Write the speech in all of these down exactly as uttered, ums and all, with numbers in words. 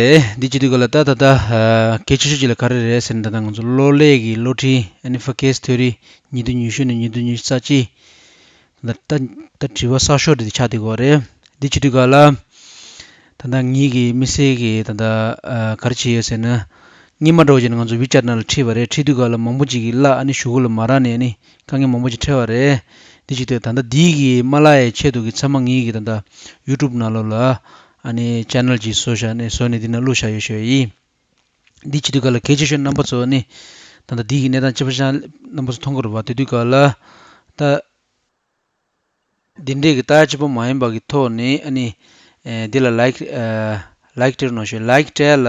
ཨེ། འདི་བྱེད་དུས་ག་ལ་ད་ད་ད་ཨ་གལ་ཆེ་ཤོས་ཅིག་ལ་ག་རེ་རེད་ཟེར་ན། ད་ད་ང་ཚོ་གློག་ཀླད་ཀྱི་གློག་འཕྲིན་ཨ་ནི་ཕ་ཁེས་ཐོ་རི་ཉིས་སྟོང་ཉི་ཤུ་ནས་ཉིས་སྟོང་ཉི་ཤུ་རྩ་གཅིག་ད་ད་ད་དྲི་བ་གསར་ཤོས་དེ་ཆགས་བསྡད་ཀྱི་ཡོད་རེད། འདི་བྱེད་དུས་ག་ལ་ད་ད་ངེད་ཀྱི་དམིགས་བསལ་གྱི་ད་ད་ཨ་ག་རེ་བྱས་ཡོད་ཟེར་ན། སྔོན་མ་འདྲ་བོ་བྱས་ན་ང་ཚོ་ཝི་ཅེཊ་ནང་ལ་ཁྲིད་པ་རེད། ཁྲིད་དུས་ག་ལ་མང་པོ་ཅིག་གིས་གླ་ཨ་ནི་གཞུག་གུ་ལ་མ་རག་ནས་ཨ་ནི་དཀའ་ངལ་མང་པོ་ཅིག་འཕྲད་པ་རེད། འདི་བྱེད་དུས་ད་ད་འདི་གི་མ་གླ་ཡའི་ཆེད་དུ་གི་ཚང་མ་ངེད་ཀྱི་ད་ད་ཡུ་ཊུབ་ནང་ལོགས་ལ་ཨ་ནི་ཅེ་ནལ་ཅིག་བཟོས་བཞག་ནས་བཟོས་ནས་འདི་ན་བླུགས་བཞག་ཡོད་ཞུ་ཡ་ཡིན། འདི་བྱེད་དུས་ག་ལ་གལ་ཆེ་ཤོས་རྣམ་པ་ཚོ་ནི་ད་ལྟ་འདི་གི་གནས་སྟངས་ཅི་ཕ་ཤང་རྣམ་པ་ཚོ་མཐོང་གི་རེད་བ། དེ་དུས་ག་ལ་ད་འདི་འདྲས་ཀྱི་ལྟ་ཅི་པོ་མ་ཡིན་པ་གི་ཐོག་ནས་ཨ་ནི་ཨེ་འདི་ལ་ལའིཀ་ཨེ་ལའིཀ་སྤྲད་རོགས་གནང་ཞུ། ལའིཀ་སྤྲད་ལ་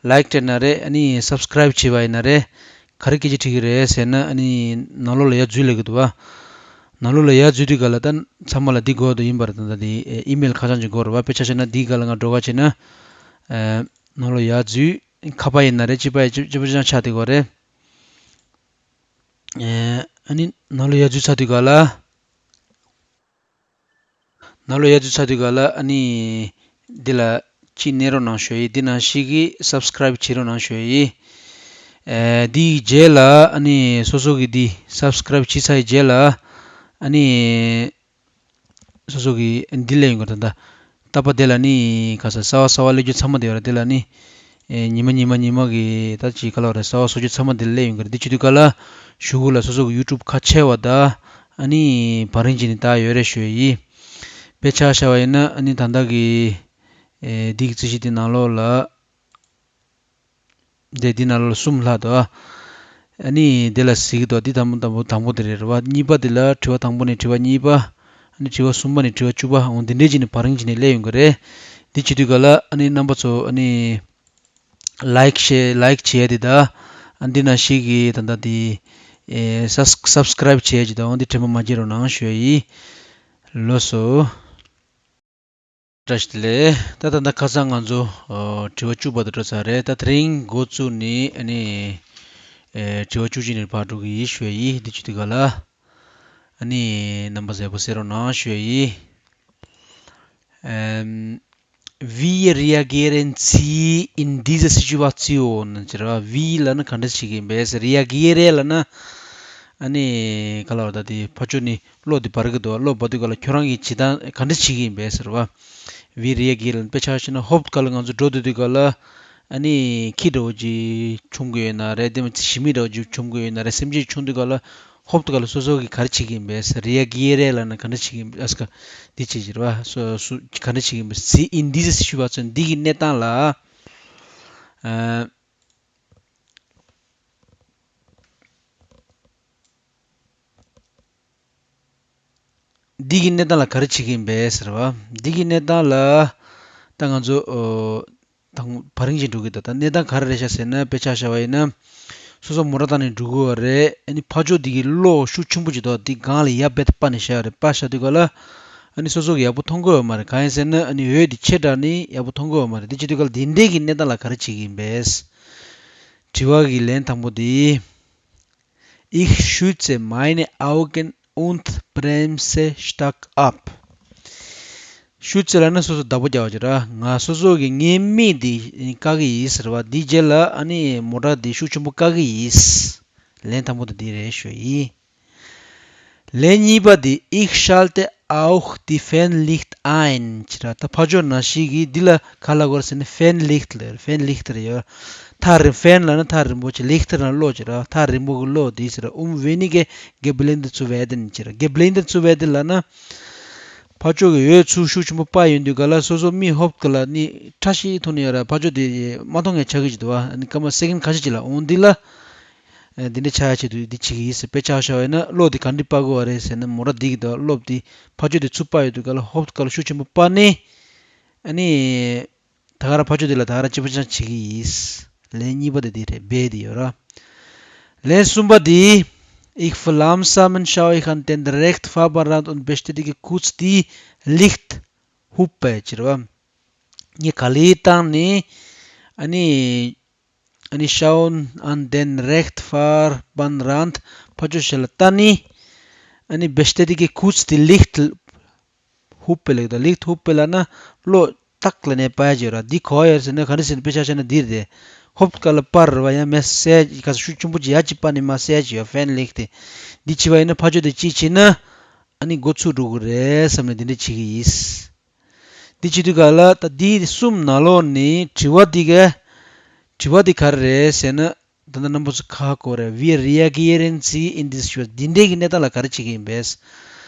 ལའིཀ་སྤྲད་ན་རེད། ཨ་ནི་སབ་སི་ཀ་རའིབ་བྱས་པ་ཡིན་ན་རེད། ག་རེ་སྐད་ཆ་དྲིས་ཀྱི་རེད་ཟེར་ན། ཨ་ནི་ནང་ལོགས་ལ་ཡར་འཛུལ་ལབ་ཀྱི་འདུག་བ། ནང་ལོགས་ལ་ཡར་འཛུལ་དུས་ག་ལ་ད་ཚང་མ་ལ་འདི་དགོས་འདུག་ཡིན་པར་ད་ལྟ་འདི་ཨེ་ཨི་མེལ་ཁ་བྱང་ཅིག་དགོས་རེད་བ། དཔེ་ཆ་བཞག་ན་འདི་ག་ལ་ང་འགྲོ་ག་བྱས་ན་ཨེ། ནང་ལོགས་ཡར་འཛུལ། ཁ་པར་ཡིན་ན་རེད། ཅི་པ་ཡིན་ཅི་ཅི་པ་ཅང་ཆགས་དེ་གོ་རེད། ཨེ། ཨ་ནི་ནང་ལོགས་ཡར་འཛུལ་ཚར་དུས་ག་ལ། ནང་ལོགས་ཡར་འཛུལ་ཚར་དུས་ག་ལ་ཨ་ནི། འདི་ལ་ཅིག་གནོན་རོགས་གནང་ཞུ་ཡི། འདི་ནང་བཞིན་གྱི་སབ་སི་ཀ་རའིབ་བྱེད་རོགས་གནང་ཞུ་ཡི། ཨེ། འདིའི་རྗེས་ལ་ཨ་ནི་སོ་སོ་གི་འདི་སབ་སི་ཀ་རའིབ་བྱས་ཚར་ཡི་རྗེས་ལ་ཨ་ནི། སོ་སོ་གི་འདི་ལས་ཡོང་གི་རེད་ད། རྟག་པར་དེ་ལ་ནི་ག་ས་གསར་པ་གསར་པ་སླེབས་རྒྱུ་ཚང་མ་དེ་ཡོད་རེད། དེ་ལ་ནི་ཨེ་ཉི་མ་ཉི་མ་ཉི་མ་གི་ད་ཅིག་ག་ལ་རེད། གསར་པ་བཟོ་རྒྱུ་ཚང་མ་དེ་ལ་སླེབས་ཡོང་གི་རེད། དེ་བྱེད་དུས་ག་ལ་གཞུག་གུ་ལ་སོ་སོ་གི་ཡུ་ཊུབ་ཁ་ཕྱེ་བ་ད་ཨ་ནི་བར་རིང་ཅིག་ནི་ད་ཡོད་རེད་ཞུ་ཡི། དཔེ་ཆ་བཞག་པ་ཡིན་ན་ཨ་ནི་ད་ལྟ་གི་ཨེ་འདི་གི་རྩིས་གཞི་དེ་ནང་ལོགས་ལ། དེ་འདི་ནང་ལོགས་གསུམ་ལྷག་འདུག་ཨ། ཨ་ནི་དེ་ལ་གཟིགས་འདུག་འདི་དང་པོ་དང་པོ་དང་པོ་དེ་རེད་རེད་བ། གཉིས་པ་དེ་ལ་དྲི་བ་དང་པོ་ནས་དྲི་བ་གཉིས་པ། ཨ་ནི་དྲི་བ་གསུམ་པ་ནས་དྲི་བ་བཅུ་པ། འོ་འདི་འདྲས་ཅིག་ནས་བར་རིང་ཅིག་ནས་སླེབས་ཡོང་གི་རེད། འདི་བྱེད་དུས་ག་ལ་ཨ་ནི་རྣམ་པ་ཚོ་ཨ་ནི་ལའིཀ་ཤེར་ལའིཀ་བྱེད་ཡ་དེ་དང་། ཨ་འདི་ནང་བཞིན་གྱི་ད་ལྟ་དེ་ཨེ་སབ་སབ་སི་ཀ་རའིབ་བྱེད་ཡ་ཅིག་དང་། འོ་འདི་དྲན་པ་མ་བརྗེད་རོགས་གནང་ཞུ་ཡ་ཡིན། ལགས་སོ། བཀྲ་ཤིས་བདེ་ལེགས། ད་ད་ད་ཁ་སང་ང་ཚོ་ཨ་དྲི་བ་བཅུ་བར་དུ་འགྲོ་ཚར་རེད། ད་དེ་རིང་འགོ་བཙུགས་ནས་ཨ་ནི་ཨེ་དྲི་བ་བཅུ་གཅིག་ནས་ཕར་འགྲོ་གི་ཡིན་ཞུ་ཡ་ཡིན། འདི་བྱེད་དུས་ག་ལ་ཨ་ནི་རྣམ་པ་གསལ་པོ་གསན་རོགས་གནང་ཞུ་ཡ་ཡིན། ཨམ། Wie reagieren Sie in dieser Situation? ཟེར་བ། Wie ལབ་ན་ག་འདྲ་བྱེད་ཀྱི་ཡིན་པས། Reagieren ལབ་ན་ཨ་ནི་ག་ལ་བ་ད་དེ་ཕར་ཕྱོགས་ནས་གློག་དེ་འབར་གི་འདུག་གློག་འབར་དུས་ག་ལ་ཁྱོད་རང་གིས་བྱེད་སྟངས་ག་འདྲ་བྱེད་ཀྱི་ཡིན་པས་ཟེར་བ། Wie reagieren དཔེ་ཆ་བཞག་ན་ཧོབ་ག་ལ་ང་ཚོ་འགྲོ་སྡོད་དུས་ག་ལ་ཨ་ནི་ཁྱི་འདྲ་བོ་ཅིག་མཆོང་གི་ཡོད་ན་རེད། དེ་མིན་ཞི་མི་འདྲ་བོ་ཅིག་མཆོང་གི་ཡོད་ན་རེད། སེམས་ཅན་མཆོང་དུས་ག་ལ་ཧོབ་ཏུ་ག་ལ་སོ་སོ་གིས་ག་རེ་བྱེད་ཀྱི་ཡིན་པས། Reagieren ལབ་ན་ག་འདྲ་བྱེད་ཀྱི་ཡིན་པས། ཨ་སྐ་འདི་བྱེད་ཀྱི་རེད་བ། སོ་སོ་ག་འདྲ་བྱེད་ཀྱི་ཡིན་པས། Sie in dieser Situation འདི་གི་གནས་སྟངས་ལ་ཨ། འདི་གི་གནས་སྟངས་ལ་ག་རེ་བྱེད་ཀྱི་ཡིན་པས་ཟེར་བ། འདི་གི་གནས་སྟངས་ལ་ད་ང་ཚོ་ཨོ་དང་བར་རིང་ཅིག་འགྲོ་གི་འདུག་ད་གནས་སྟངས་ག་རེ་རེད་ཤག་ཟེར་ན། དཔེ་ཆ་བཞག་པ་ཡིན་ན་སོ་སོ་མོ་ཊ་བཏང་ནས་འགྲོ་གི་ཡོད་རེད། ཨ་ནི་ཕར་ཕྱོགས་འདི་གི་གློག་ཤུགས་ཆེན་པོ་ཅིག་འདུག་འདི་སྒང་ལ་ཡར་རྦད་དེ་སྤར་ནས་བཞག་ཡོད་རེད། སྤར་བཞག་དུས་ག་ལ་ཨ་ནི་སོ་སོ་གི་ཡག་པོ་མཐོང་གི་ཡོད་མ་རེད། གང་ཡིན་ཟེར་ན་ཨ་ནི་འོད་འདི་ཆེ་དྲགས་ནས་ཡག་པོ་མཐོང་གི་ཡོད་མ་རེད། འདི་བྱེད་དུས་ག་ལ་འདི་འདྲས་ཀྱི་གནས་སྟངས་ལ་ག་རེ་བྱེད་ཀྱི་ཡིན་པས། དྲི་བ་གི་ལན་དང་པོ་འདི། Ich schütze meine Augen und bremse stark ab. Schütze ལབ་ན་སོ་སོ་བདག་པོ་རྒྱག་པ་ཅིག་ར། ང་སོ་སོ་གི་ངའི་མིག་འདི་བཀག་གི་ཡིན་ཟེར་བ། འདི་རྗེས་ལ་ཨ་ནི་མོ་ཊ་འདི་ཤུགས་ཆེན་པོ་བཀག་གི་ཡིན། ལན་དང་པོ་དེ་འདི་རེད་ཞུ་ཡིན། ལན་གཉིས་པ་འདི། Ich schalte auch die Fernlicht ein ཅེས་ར། ད་ཕར་ཕྱོགས་ནང་བཞིན་གྱི་འདི་ལ་ག་ལབ་དགོས་རེད་ཟེར་ན། Fernlicht ལབ། Fernlicht རེད་ཡ། ཐག་རིང་། Fern ལབ་ན་ཐག་རིང་པོ་ཅིག Licht ལབ་ན་གློག་ཅིག་ར། ཐག་རིང་པོ་གི་གློག་འདི་ཟེར་ར། Um weniger geblendet zu werden ཅེས་ར། Geblendet zu werden ལབ་ན་ཕར་ཕྱོགས་ཀྱི་འོད་ཚུར་ཤུགས་ཆེན་པོ་སྤར་ཡོང་དུས་ག་ལ་སོ་སོ་མིག་ཧོབ་ག་ལ་ནི་ཁྲ་ཤིག་མཐོང་ནས་ཡོད་ར། ཕར་ཕྱོགས་དེ་མ་མཐོང་མཁན་ཆགས་ཀྱི་ཅིག་འདུག་བ། ཨ་ནི་སྐར་མ་སེ་ཀེན་ཁ་ཤས་ཅིག་ལ། འོང་འདི་ལ། ཨ་འདི་འདྲ་ཆགས་ཡ་ཆེད་དུ་འདི་བྱེད་ཀྱི་ཡིན་ཟེར། དཔེ་ཆ་བཞག་པ་ཡིན་ན་གློག་འདི་ག་འདྲ་སྤར་དགོས་པ་རེད་ཟེར་ན། མོ་ཊ་འདི་གི་ད་གློག་འདི་ཕར་ཕྱོགས་འདི་ཚུར་སྤར་ཡོང་དུས་ག་ལ་ཧོབ་ག་ལ་ཤུགས་ཆེན་པོ་སྤར་ནས། ཨ་ནི་ད་ག་རང་ཕར་ཕྱོགས་འདི་ལ་ད་ག་རང་ཅི་པ་ཅང་བྱེད་ཀྱི་ཡིན། ལན་གཉིས་པ་དེ་འདི་རེད། ཝེ་འདི་ཡོད་ར། ལན་གསུམ་པ་འདི། Ich verlangsamen, schaue ich an den Rechtsfahrbahnrand und bestätige kurz die Lichthupe ཅེས་ར་བ། ངས་ག་ལེར་བཏང་ནས་ཨ་ནི། ཨ་ནི་schauen an den Rechtsfahrbahnrand ཕར་ཕྱོགས་ཞིག་ལ་ལྟ་ནི། ཨ་ནི་bestätige kurz die Lichthupe ལབ་ཀྱི་འདུག Lichthupe ལབ་ན་གློག་ ཏག་ལ་ནས་པ་ཡ་ཅིག་ཡོད་ར། འདི་གོ་བ་ཡོད་ཟེར་ན་ག་འདྲ་ཟེར་ན་དཔེ་ཆ་བཞག་ན་འདིར་དེ་ཧོབ་ཀ་ལ་པར་ར་བ་ཡང་མེ་སེ་ཇི་ག་ས་ཤུགས་ཆེན་པོ་ཅིག་ཡ་ཅིག་པ་ནི་མ་སེ་ཇི་ཡོད་ཕན་ལེགས་ཏེ། འདི་བྱས་པ་ཡིན་ན་ཕ་ཆོས་དེ་ཅི་བྱས་ན་ཨ་ནི་འགོ་ཚུགས་འགྲོ་གི་རེད་བསམ་ནས་འདི་འདྲ་བྱེད་ཀྱི་ཡིན། འདི་བྱེད་དུས་ག་ལ་ད་འདི་གསུམ་ནང་ལོགས་ནས་དྲི་བ་འདི་ག་དྲི་བ་འདི་ག་རེ་རེད་ཟེར་ན། ད་ལྟ་རྣམ་པ་ཚོ་ཁ་གོ་རེད། Wir reagieren sie in this situation. འདི་འདྲའི་གི་གནས་སྟངས་ལ་ག་རེ་བྱེད་ཀྱི་ཡིན་པས།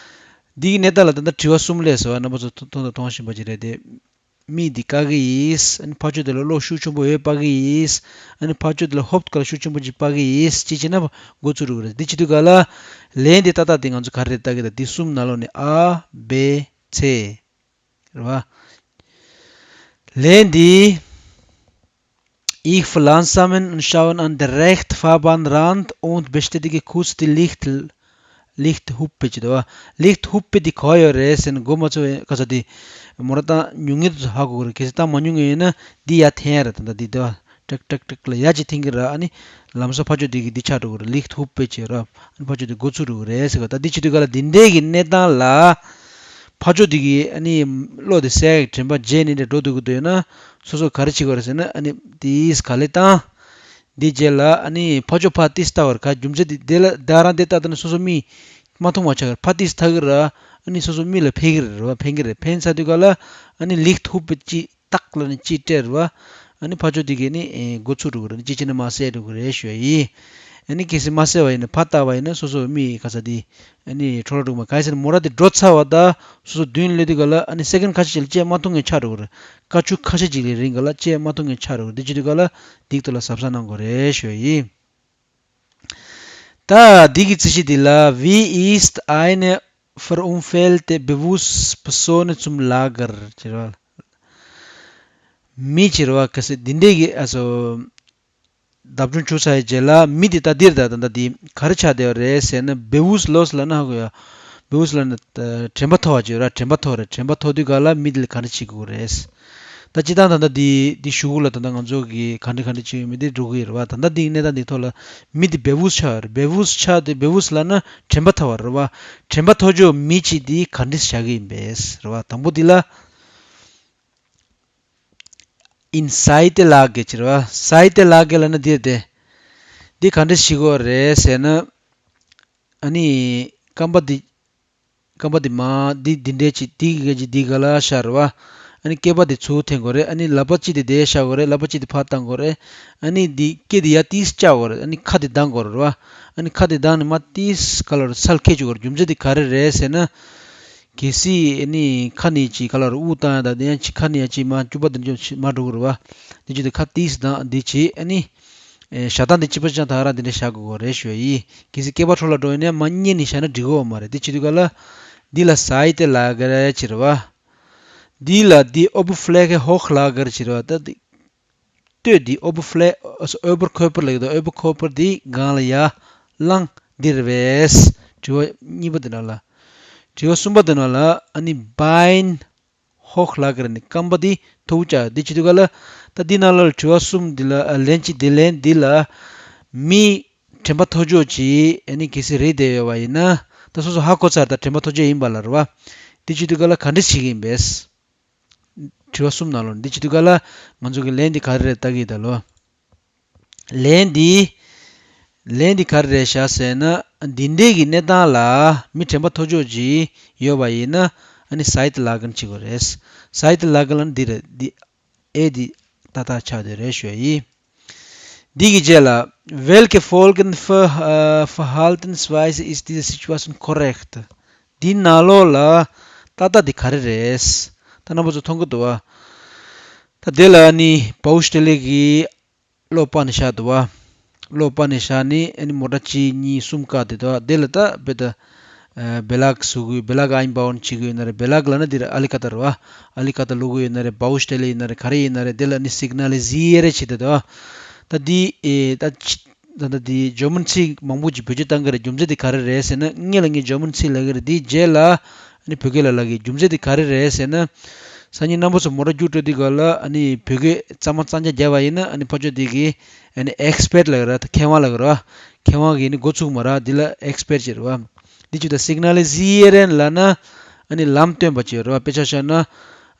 འདི་གི་གནས་སྟངས་ལ་ད་ལྟ་དྲི་བ་གསུམ་སླེབས་སོང་བ། རྣམ་པ་ཚོ་མཐོང་དང་མཐོང་བཞིན་པ་ཅིག་རེད་དེ། མི་འདི་བཀག་གི་ཡིས། ཨ་ནི་ཕར་ཕྱོགས་དེ་ལ་བློ་ཤུགས་ཆེན་པོ་ཡོད་པ་གི་ཡིས། ཨ་ནི་ཕར་ཕྱོགས་དེ་ལ་ཧོབ་ཀ་ལ་ཤུགས་ཆེན་པོ་ཅིག་པ་གི་ཡིས། ཅི་བྱེད་ན་འགོ་ཚུགས་རུག་རེད། འདི་བྱེད་དུས་ག་ལ་ལན་འདི་ཏག་ཏག་འདི་ང་ཚོ་ག་རེ་རེད་ལྟ་གི་ད། འདི་གསུམ་ནང་ལོགས་ནས་ཨ་བེ་ཚེ་རེད་བ། ལན་འདི། Ich verlangsamen und schauen an der rechten Fahrbahnrand und bestätige kurz die Licht, Lichthupe ཅེས་དོ། Lichthupe འདི་ག་ཡོད་རེད་ཟེར་ན་མགོ་མ་ཚོས་ག་ས་འདི་མོ་ར་ཏང་ཉུང་ངེ་དུ་ཧ་གོ་གི་རེད། གལ་སྲིད་ཏང་མ་ཉུང་ངེ་ཡོད་ན་འདི་ཡ་འཐེན་ཡ་རེད། ད་ད་འདི་དོ་ཀྲག་ཀྲག་ཀྲག་ལ་ཡ་ཅིག་འཐེན་གི་ར། ཨ་ནི་ལམ་སང་ཕ་ཆོས་འདི་གི་འདི་ཆགས་འགྲོ་གི་རེད། Lichthupe ཅེས་ར། ཨ་ནི་ཕ་ཆོས་དེ་འགོ་ཚུགས་འགྲོ་གི་རེད་ཟེར་ག་ད་འདི་བྱེད་དུས་ག་ལ་འདི་འདྲའི་གི་གནས་སྟངས་ལ་ཕ་ཆོས་དེ་གི་ཨ་ནི་བློ་དེ་གསལ་དྲན་པ་བརྗེད་ནས་འདྲ་འགྲོ་འདུག་གི་འདུག་ཡོད་ན་སོ་སོ་ག་རེ་བྱེད་དགོས་རེད་ཟེར་ན། ཨ་ནི་དེས་ག་ལེ་བཏང་། འདི་རྗེས་ལ་ཨ་ནི་ཕ་ཆོས་ཕ་ཏིས་ལྟ་བར་ག་རྒྱུ་མཚན་དེ་དེ་ལ་ད་རང་དེ་ལྟ་ད་ནི་སོ་སོ་མི་མ་མཐོང་བ་ཆགས་གི་རེད། ཕ་ཏིས་ལྟ་གི་ར། ཨ་ནི་སོ་སོ་མི་ལ་ཕན་གི་རེད་བ། ཕན་གི་རེད། ཕན་ཚར་དུས་ག་ལ་ཨ་ནི་Lichthupe ཅིག་ཏག་ལ་ནི་ཅི་སྤྲད་རུ་བ། ཨ་ནི་ཕ་ཆོས་དེ་གས་ནི་ཨེ་འགོ་ཚུགས་འགྲོ་གི་རེད། ཅི་བྱས་ན་མ་བསད་འགྲོ་གི་རེད་ཞུ་ཡ་ཡིན། ཨ་ནི་གལ་སྲིད་མ་བསད་བ་ཡིན་ན་ཕར་ལྟ་བ་ཡིན་ན་སོ་སོ་མི་ག་ས་དེ་ཨ་ནི་འཕྲོ་བརླག་འགྲོ་གི་མ། གལ་སྲིད་མོ་ར་དེ་འགྲོ་ཚར་བ་ད་སོ་སོ་མདུན་སླེབས་དུས་ག་ལ་ཨ་ནི་སེ་ཀན་ཁ་ཤས་ཅིག་ལ་བཅད་མ་ཐུབ་མཁན་ཆགས་འགྲོ་གི་རེད། སྐར་ཆུ་ཁ་ཤས་ཅིག་ལ་རིང་ག་ལ་བཅད་མ་ཐུབ་མཁན་ཆགས་འགྲོ་གི་རེད། དེ་བྱེད་དུས་ག་ལ་སྡིག་ཏོ་ལ་གཟབ་གཟབ་གནང་དགོས་རེད་ཞུ་ཡ་ཡིན། ད་འདི་གི་རྩིས་གཞི་འདི་ལ་Wie ist eine verunfallte bewusste Person zum Lager ཅེས་ར། མི་ཅེས་ར་བ་ག་སེ་འདི་འདྲས་ཀྱི་ཨ་སོ་བརྡབ་ཆུང་བྱུང་ཚར་བའི་རྗེས་ལ་མི་འདི་ད་འདིར་ད་ད་ད་འདི་ག་རེ་ཆགས་བསྡད་པ་རེད་ཟེར་ན། bewusstlos ལབ་ན་ཧ་གོ་ཡ། bewusst ལབ་ན་དྲན་པ་ཐོར་བ་ཅེས་ར། དྲན་པ་ཐོར་རེད། དྲན་པ་ཐོར་དུས་ག་ལ་མི་འདི་ལ་ག་རེ་བྱེད་དགོས་རེད། ད་སྤྱིར་བཏང་ད་ལྟ་འདི་འདི་གཞུག་གུ་ལ་ད་ལྟ་ང་ཚོ་གི་ག་འདྲ་ག་འདྲ་བྱེད་ཡོད་མེད་འདི་འགྲོ་གི་ཡོད་རེད་བ། ད་ལྟ་འདི་གནས་སྟངས་འདི་ཐོག་ལ་མི་འདི་bewusst ཆགས་ཡོད་རེད། bewusst ཆགས་དེ་bewusst ལབ་ན་དྲན་པ་ཐོར་བ་རེད་བ། དྲན་པ་ཐོར་ཆོག་མི་གཅིག་འདི་ག་འདྲ་བཞག་གི་ཡིན་པས་རེད་བ། དང་པོ་འདི་ལ་in Seitenlage ཅེས་རེད་བ། Seitenlage ལབ་ན་འདི་རེད་དེ། འདི་ག་འདྲ་ཞིག་གོ་རེད་ཟེར་ན། ཨ་ནི་རྐང་པ་འདི། རྐང་པ་འདི་མ་འདི་འདི་འདྲས་ཅིག་འདི་གི་ག་ཅིག་འདི་ག་ལ་ཤར་བ། ཨ་ནི་སྐེད་པ་འདི་ཚུར་འཐེན་དགོས་རེད། ཨ་ནི་ལག་པ་གཅིག་འདི་དེ་བཞག་དགོས་རེད། ལག་པ་གཅིག་འདི་ཕར་བཏང་དགོས་རེད། ཨ་ནི་འདི་སྐེ་འདི་ཡར་ཏིས་བཅག་དགོས་རེད། ཨ་ནི་ཁ་འདི་གདང་དགོས་རེད་བ། ཨ་ནི་ཁ་འདི་གདང་ནས་མར་ཏིས་ག་ལ་རུ་སལ་ཁད་བཅུག་དགོས་རེད། རྒྱུ་མཚན་འདི་ག་རེ་རེད་ཟེར་ན། གལ་སྲིད་ཨ་ནི་ཁ་ནས་ཅིག་ག་ལ་རུ་དབུགས་བཏང་ཡ་ད་དེ་ཡང་ཅིག་ཁ་ནས་ཡ་ཅིག་མར་སྐྱུག་པ་འདི་འཇོག་མར་འགྲོ་གི་རེད་བ། འདི་ཅིག་འདི་ཁ་ཏིས་གདང་འདི་ཅིག་ཨ་ནི། ཨེ་ཞག་དང་འདི་གཅིག་པ་ཅང་ད་ར་འདི་འདྲ་བཞག་དགོས་རེད་ཞུ་ཡ་ཡིན། གལ་སྲིད་སྐེད་པ་འཕྲོ་བརླག་འགྲོ་ཡོད་ན་མར་བསྙེས་ནས་བཞག་ན་འགྲིག་གི་ཡོད་མ་རེད། འདི་བྱེད་དུས་ག་ལ་འདི་ལ་Seitenlage ཅེས་རེད་བ། འདི་ལ་འདི་Oberfläche hochlagern ཅེས་རེད་བ། ད་འདི་སྟོད་འདི་Oberfläche also Oberkörper ལབ་ཀྱི་འདུག Oberkörper འདི་སྒང་ལ་ཡར་བླངས་འདི་རེད་པས། དྲི་བ་གཉིས་པ་འདི་ནང་ལ། དྲི་བ་གསུམ་པ་འདི་ནང་ལ་ཨ་ནི་Bein hochlagern ནི་རྐང་པ་འདི་མཐོ་བོ་བཅག་འདི་བྱེད་དུས་ག་ལ། ད་འདི་ནང་ལ་དྲི་བ་གསུམ་འདི་ལ་ཨ་ལན་གཅིག་འདི་ལན་འདི་ལ་མི་དྲན་པ་ཐོར་ཆོག་ཅིག་ཨ་ནི་གལ་སྲིད་རེད་བསྡད་ཡོད་པ་ཡིན་ན། ད་སོ་སོ་ཧ་གོ་ཚར། ད་དྲན་པ་ཐོར་ཆོག་ཡིན་པ་ལ་རེད་བ། འདི་བྱེད་དུས་ག་ལ་ག་འདྲ་བྱེད་ཀྱི་ཡིན་པས། དྲི་བ་གསུམ་ནང་ལོགས་འདི་བྱེད་དུས་ག་ལ་ང་ཚོ་གི་ལན་འདི་ག་རེ་རེད་ལྟ་གི་ཡིན་ད་ལོ། ལན་འདི། ལན་འདི་ག་རེ་རེད་བཞག་ཟེར་ན། འདི་འདྲས་ཀྱི་གནས་སྟངས་ལ་མི་དྲན་པ་ཐོར་ཆོག་ཅིག་ཡོད་པ་ཡིན་ན། ཨ་ནི་Seitenlage བྱེད་དགོས་རེད། Seitenlage ལབ་ན་འདི་རེད། འདི་ཨེ་འདི་ཏག་ཏག་ཆགས་བསྡད་རེད་ཞུ་ཡ་ཡིན། འདི་གི་རྗེས་ལ། Welche folgende Ver- äh, Verhaltensweise ist diese Situation korrekt? འདི་ནང་ལོགས་ལ་ཏག་ཏག་འདི་ག་རེ་རེད། ད་རྣམ་པ་ཚོ་མཐོང་གི་འདུག་བ། ད་དེ་ལ་ནི་Baustelle གི་གློག་སྤར་ནས་བཞག་འདུག་བ། གློག་སྤར་ནས་བཞག་ནས་ཨ་ནི་མོ་ཊ་གཅིག་གཉིས་གསུམ་བཀག་དེ་འདུག་བ། དེ་ལ་ད་དཔེ་ད་Belag བཟོ་གི་Belag einbauen བྱེད་གི་ཡོད་ན་རེད། Belag ལབ་ན་འདི་ར་Aligata རེད་བ། Aligata བླུག་གི་ཡོད་ན་རེད། Baustelle ཡིན་ན་རེད། ག་རེ་ཡིན་ན་རེད། དེ་ལ་ནི་signalisieren བྱེད་དེ་འདུག་བ། ད་འདི་ཨེ་ད་ད་ད་འདི་German ཚིག་མང་པོ་ཅིག་བེད་སྤྱོད་བཏང་གི་རེད། རྒྱུ་མཚན་དེ་ག་རེ་རེད་ཟེར་ན། སྔོན་ལ་ངས་German ཚིག་ལབ་གི་རེད། དེའི་རྗེས་ལ་ཨ་ནི་བོད་སྐད་ལ་ལབ་གི། རྒྱུ་མཚན་དེ་ག་རེ་རེད་ཟེར་ན། སང་ཉིན་རྣམ་པ་ཚོ་མོ་ཊ་རྒྱུགས་སྤྲོད་དུས་སྐབས་ལ་ཨ་ནི་བོད་སྐད་གཙང་མ་གཙང་རྐྱང་བརྒྱབ་པ་ཡིན་ན། ཨ་ནི་ཕར་ཕྱོགས་དེ་གི་ཨ་ནི་expert ལབ་གི་རེད། ད་མཁས་དབང་ལབ་གི་རེད་བ། མཁས་དབང་གིས་ནི་འགོ་ཚུགས་མ་རེད། འདི་ལ་expert ཅིག་རེད་བ། འདི་ཅིག་ད་signalisieren ལབ་ན་ཨ་ནི་ལམ་སྟོན་པ་ཅིག་རེད་བ། དཔེ་ཆ་བཞག་ན་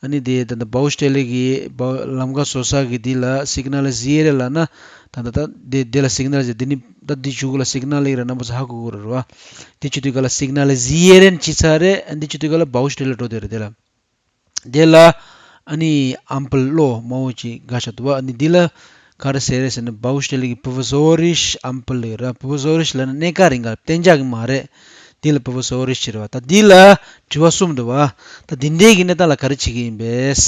ཨ་ནི་དེ་ད་ལྟ་བའུ་ཤི་ཊེ་ལེ་གི་བའུ་ལམ་ཁ་བཟོ་ས་གི་དེ་ལ་སིག་ནལ་ཟི་ཡེ་རེ་ལབ་ན། ད་ལྟ་ད་དེ་དེ་ལ་སིག་ནལ་ཟི་དེ་ནི་ད་དེ་གཞུག་ལ་སིག་ནལ་ལེགས་ར་རྣམ་པ་ཚོ་ཧ་གོ་གོ་རེད་བ། དེ་བྱེད་དུས་ག་ལ་སིག་ནལ་ཟི་ཡེ་རེན་བྱེད་ཚར་རེད། ཨ་ནི་དེ་བྱེད་དུས་ག་ལ་བའུ་ཤི་ཊེ་ལེ་འགྲོ་དེ་རེད་དེ་ལ། དེ་ལ་ཨ་ནི་ཨམ་པལ་གློག་དམར་པོ་ཅིག་འགའ་ཤ་འདུག་བ། ཨ་ནི་འདི་ལ་ག་རེ་ཟེར་རེད་ཟེར་ན། བའུ་ཤི་ཊེ་ལེ་གི་པོ་ཝོ་ཟོ་རིཤ་ཨམ་པལ་ལབ་ར། པོ་ཝོ་ཟོ་རིཤ་ལབ་ན་གནས་སྐབས་རིང་ག་གཏན་འཇགས་ཀྱི་མ་རེད། འདི་ལ་པོ་ཝོ་ཟོ་རིཤ་ཟེར་བ། ད་འདི་ལ་དྲི་བ་གསུམ་འདུག་བ། ད་འདི་འདྲའི་གི་གནས་སྟངས་ལ་ག་རེ་བྱེད་ཀྱི་ཡིན་པས།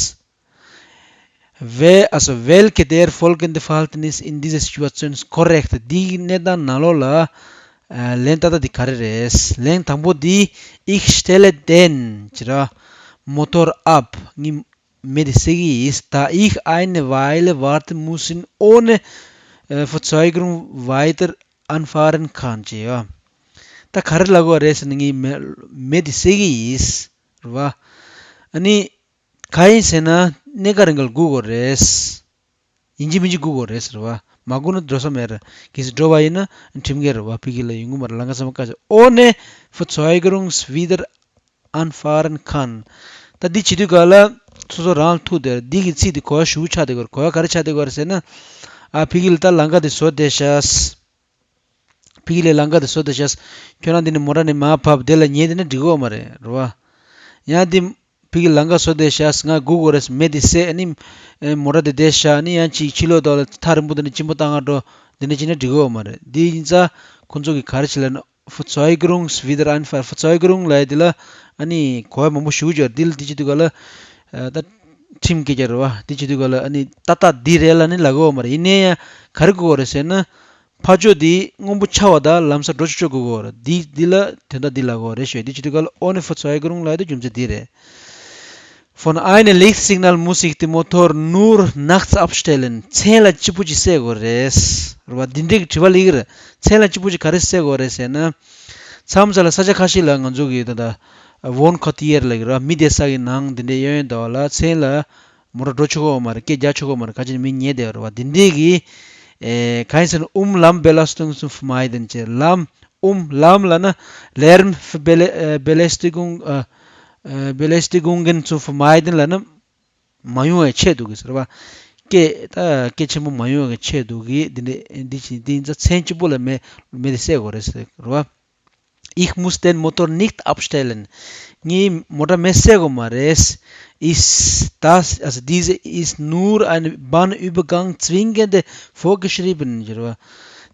Wel- also, welche der folgende Verhalten ist in dieser Situation korrekt? འདིའི་གནས་སྟངས་ནང་ལོགས་ལ་ཨ་ལན་ཏག་ཏག་འདི་ག་རེ་རེད། ལན་དང་པོ་འདི། Ich stelle den- ཅི་ར། Motor ab. ངས་མེ་དེ་བསད་ཀྱི་ཡིན། Da ich eine Weile warten müssen, ohne äh, Verzögerung weiter anfahren kann. ཅེས་ཡོད། ད་ག་རེ་ལབ་དགོས་རེད་ཟེར་ན། ངས་མེ་མེ་དེ་བསད་ཀྱི་ཡིན། རེད་བ། ཨ་ནི། གང་ཡིན་ཟེར་ན། གནས་སྐབས་རིང་ག་ལ་སྒུག་དགོས་རེད། ཡིན་གཅིག་མིན་གཅིག་སྒུག་དགོས་རེད་ཟེར་བ། མ་སྒུག་ན་འགྲོ་ས་མེད་རེད། གལ་སྲིད་འགྲོ་བ་ཡིན་ན་ཁྲིམས་འགལ་རེད་བ། ཕ་གི་ལ་ཡོང་གི་མ་རེད། ལམ་ཁ་ཚང་མ་བཀག་བྱས། Ohne Verzögerung wieder anfahren kann. ད་འདི་བྱེད་དུས་ག་ལ་སོ་སོ་རང་ལ་ཐུག་དེར་འདི་གི་ཚིག་འདི་གོ་བ་ཞུ་ཆགས་དེ་གོ་རེད། གོ་བ་ག་རེ་ཆགས་དེ་གོ་རེད་ཟེར་ན། ཨ་ཕ་གི་ལ་ད་ལམ་ཁ་དེ་བཟོ་བསྡད་ཤག་ཕ་གི་ལས་ལམ་ཁ་དེ་བཟོ་བསྡད་ཤག་ཁྱོད་རང་འདི་ནས་མོ་ཊ་ནས་མར་བབས། དེ་ལ་ཉལ་བསྡད་ན་འགྲིག་གི་ཡོད་མ་རེད། རེད་བ། ཡང་འདི་ཕ་གི་ལམ་ཁ་བཟོ་བསྡད་ཤག་ང་སྒུག་དགོས་རེད། མེ་དེ་བསད། ཨ་ནི་ཨེ་མོ་ཊ་དེ་བསྡད་ཤག་ཨ་ནི་ཡང་ཅིག་ཕྱི་ལོགས་དོག་ལ་ཐག་རིང་པོ་དེ་ནས་གཅིན་པ་བཏང་ག་འགྲོ། འདི་འདྲ་བྱས་ན་འགྲིག་གི་ཡོད་མ་རེད། འདི་ཡིན་ཙང་ཁོང་ཚོ་གིས་ག་རེ་བྱེད་ལབ་ན། Verzögerung wieder anfahren. Verzögerung ལབ་ཡ་འདི་ལ་ཨ་ནི་གོ་བ་མང་པོ་ཞུ་རྒྱུ་རེད། འདི་ལ་འདི་བྱེད་དུས་ག་ལ་ཨ་ད་ཁྲིམས་འགལ་རྒྱུ་རེད་བ། འདི་བྱེད་དུས་ག་ལ་ཨ་ནི་ཏག་ཏག་འདི་རེད་ལབ་ནི་ལབ་གི་ཡོད་མ་རེད། ཡིན་ནའི་ཡང་ག་རེ་དགོས་རེད་ཟེར་ན། ཕར་ཕྱོགས་འདི་སྔོན་པོ་ཆགས་པ་དང་ལམ་སང་འགྲོ་ཆོག་ཆོག་དགོས་ཀྱི་ཡོད་རེད། འདི་འདི་ལ་དོན་དག་འདི་ལབ་ཀྱི་ཡོད་རེད་ཞུ། འདི་བྱེད་དུས་ག་ལ་ohne Verzögerung ལབ་ཡ་དེ་རྒྱུ་མཚན་འདི་རེད། Von einem Lichtsignal muss ich den Motor nur nachts abstellen. མཚན་ལ་གཅིག་པུ་ཅིག་བསད་དགོས་རེད། རེད་བ། འདི་འདྲའི་གི་དྲི་བ་སླེབས་ཀྱི་རེད། མཚན་ལ་གཅིག་པུ་ཅིག་ག་རེ་བསད་དགོས་རེད་ཟེར་ན། མཚམས་མཚམས་ལ་ས་ཆ་ཁ་ཤས་ལ་ང་ཚོ་གི་ད་ལྟ་Wohnquartier ལབ་ཀྱི་རེད་བ། མི་བསྡད་ས་གི་ནང་འདི་འདྲའི་གཡས་གཡོན་དག་ལ་མཚན་ལ་མོ་ཊ་འགྲོ་ཆོག་གི་ཡོད་མ་རེད། སྐད་རྒྱག་ཆོག་གི་ཡོད་མ་རེད། ག་ཅིག་ནས་མི་ཉལ་བསྡད་ཡོད་རེད་བ། འདི་འདྲའི་གི་ཨེ་གང་ཡིན་ཟེར་ན། Um Lärmbelastung zu vermeiden ཅེས། Lärm- um Lärm ལབ་ན་Lärm Bele- ཨེ་Belästigung- ཨ་ཨེ་Belästigungen zu vermeiden ལབ་ན་མ་ཡོང་བའི་ཆེད་དུ་གི་ཟེར་བ། སྐད་ད་སྐད་ཆེན་པོ་མ་ཡོང་བའི་ཆེད་དུ་གི་འདི་འདྲའི་འདི་བྱེད། འདི་ཡིན་ཙང་མཚན་གཅིག་པོ་ལ་མེ་མེ་དེ་བསད་དགོས་རེད་ཟེར་བ། Ich muss den Motor nicht abstellen. ངས་མོ་ཊ་མེ་བསད་དགོས་མ་རེད། Ist das- also diese ist nur eine Bahnübergang zwingend vorgeschrieben ཟེར་བ།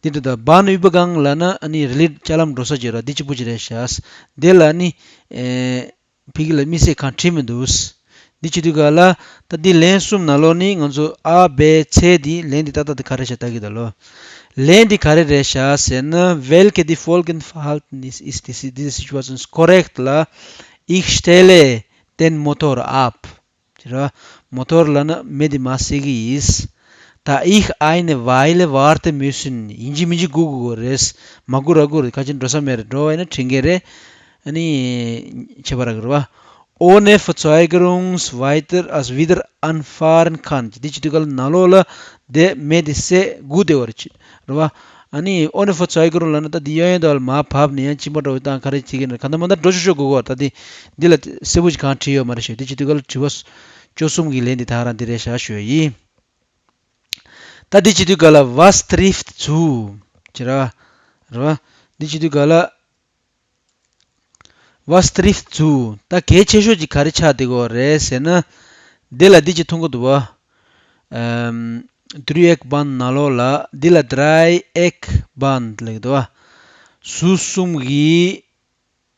འདི་འདྲ་ད་Bahnübergang ལབ་ན་ཨ་ནི་རི་ལི་ཅ་ལམ་འགྲོ་ས་ཟེར་བ་འདི་གཅིག་པུ་ཅིག་རེད་ཤག་འདི་ལ་ནི་ཨེ་ཕ་གི་ལ་མི་བསད་གང་བྲིས་མི་འདུག་འདི་བྱེད་དུས་ག་ལ་ད་འདི་ལན་གསུམ་ནང་ལོགས་ནི་ང་ཚོ་ཨ་བེ་ཚེ་འདི་ལན་འདི་ཏག་ཏག་འདི་ག་རེ་ཤག་ལྟ་གི་ད་ལོ། ལན་འདི་ག་རེ་རེད་ཤག་ཟེར་ན། Welche die folgende Verhalten ist, ist diese, diese Situation korrekt ལ། Ich stelle den Motor ab. ཅེས་ར། མོ་ཊ་ལབ་ན་མེ་འདི་མར་བསད་ཀྱི་ཡིན། Da ich eine Weile warten müssen. ཡིན་གཅིག་མིན་གཅིག་སྒུག་དགོས་རེད། མ་སྒུག་ར་སྒུག་རེད། ག་ཅིག་འགྲོ་ས་མེད་རེད། འགྲོ་བ་ཡིན་ན་ཁྲིམས་འགལ་རེད། ཨ་ནི་ཁྱད་པར་ར་གི་རེད་བ། Ohne Verzögerung weiter- also wieder anfahren kann. འདི་བྱེད་དུས་ག་ལ་ནང་ལོགས་ལ་དེ་མེ་དེ་བསད་སྒུག་བསྡད་པ་རེད། རེད་བ། ཨ་ནི་Ohne Verzögerung ལབ་ན་ད་འདི་གཡས་གཡོན་དག་ལ་མར་བབས་ནས་ཡང་གཅིན་པ་འདྲ་བོ་བཏང་ག་རེ་བྱེད་ཀྱི་ན་གང་ལྟར་མ་ལྟར་འགྲོ་ཆོག་ཆོག་དགོས་གོ་ད་འདི་འདི་ལ་གསལ་པོ་ཞིག་གང་བྲིས་ཡོད་མ་རེད་ཞུ། འདི་བྱེད་དུས་ག་ལ་དྲི་བ་བཅུ་གསུམ་གྱི་ལན་འདི་ད་རང་འདི་རེད་ཤག་ཞུ་ཡ་ཡིན། ད་འདི་བྱེད་དུས་ག་ལ་Was trifft zu ཅེས་ར། རེད་བ། འདི་བྱེད་དུས་ག་ལ Was trifft zu? ད་གལ་ཆེ་ཤོས་ཀྱི་ག་རེ་ཆགས་བསྡད་ཀྱི་ཡོད་རེད་ཟེར་ན། འདི་ལ་འདི་ཅིག་མཐོང་གི་འདུག་བ། ཨམ། Dreieckbahn ནང་ལོགས་ལ་འདི་ལ་Dreieckbahn ལབ་ཀྱི་འདུག་བ། ཟུར་གསུམ་གྱི་